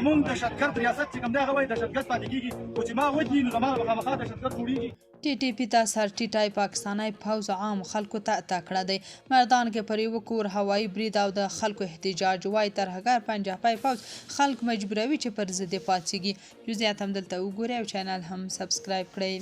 مونږ دهشتګرد ریاست چې کوم دی هغه وایي دهشتګرد پاتې کېږي، خو چې ما وژني نو زما به خامخا دهشتګرد جوړېږي. ټي ټي پي ته سر ټیټی پاکستانی پوځ عام خلکو ته تکړه دی. مردان کې پر یوه کور هوایي برید او د خلکو احتجاج، وایي ترهګر پنجاپی پوځ خلک مجبوروي چې پر ضد یې پاڅیږي. جزئیات هم دلته وګورئ او چینل هم سبسکرایب کړئ.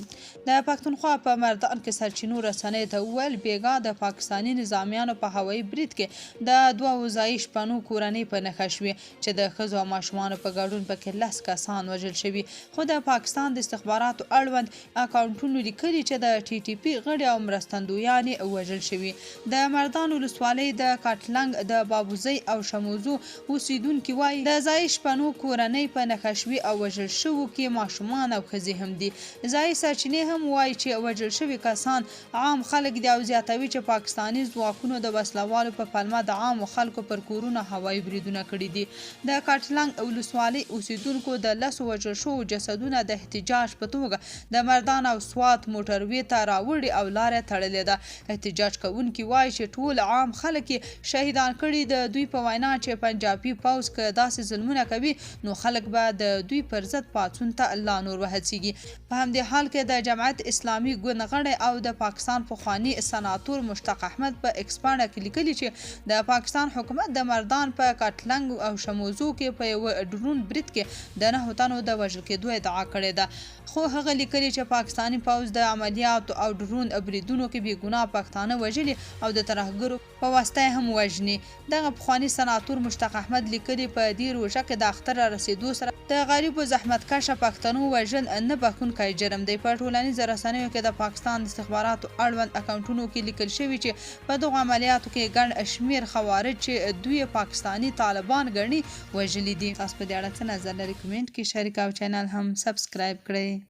د پښتونخوا په مردان کې سرچینو رسنیو ته وویل، بیګا د پاکستاني نظامیانو په هوایي برید کې د دوو ځایي شپنو کورنۍ په نښه شوې چې د ښځو او ماشومانو په ګډون پکې 10 کسان وژل شوي. خو د پاکستان د استخباراتو اړوند اکاونټونو لیکلي چې د ټي ټي پي غړي او مرستندویان یې وژل شوي. د مردان ولسوالۍ د کټلنګ د بابوزۍ او شموزو اوسېدونکي وايي، د ځايي شپنو کورنۍ په نښه شوې او وژل شوو کې ماشومان او ښځې هم دي. ځايي سرچینې هم وايي چې وژل شوي کسان عام خلک دي او زیاتوي چې پاکستاني ځواکونو د وسله والو په پلمه د عامو خلکو پر کورونو هوایي بریدونه کړي دي. د کټلنګ ولسوالۍ اوسېدونکو د 10 وژل شوو جسدونه د احتجاج په توګه د مردان او سوات موټروې ته راوړي او لاره تړلې ده. احتجاج کوونکي وایي چې ټول عام خلک یې شهیدان کړي. د دوی په وینا چې پنجابي پوځ که داسې ظلمونه کوي نو خلک به د دوی پر ضد پاڅون ته لا نور وهڅیږي. په همدې حال کې د جماعت اسلامي ګوند غړی او د پاکستان پخواني سناتور مشتاق احمد په ایکس پاڼه کې لیکلي چې د پاکستان حکومت د مردان په کټلنګ او شموزو کې په یوه ډرون برید کې د 9 تنو د وژل کېدو ادعا کړې ده. خو هغه لیکلي چې پاکستاني پوځ د عملیاتو او ډرون بریدونو کې بې ګناه پښتانه وژلي او د ترهګرو په واسطه یې هم وژني. دغه پخواني سناتور مشتاق احمد لیکلي، په دې روژه کې د اختر را رسېدو سره د غریبو زحمتکشه پښتنو وژل نه بښونکی جرم دی. په ټولنیزو رسنیو کې د پاکستان د استخباراتو اړوند اکاونټونو کې لیکل شوي چې په دغو عملیاتو کې ګڼ شمېر خوارج چې دوی یې پاکستاني طالبان ګڼي وژلي دي. تاسو په دې اړه څه نظر لرئ؟ کمنټ کې شریک او چینل هم سبسکرایب کړئ.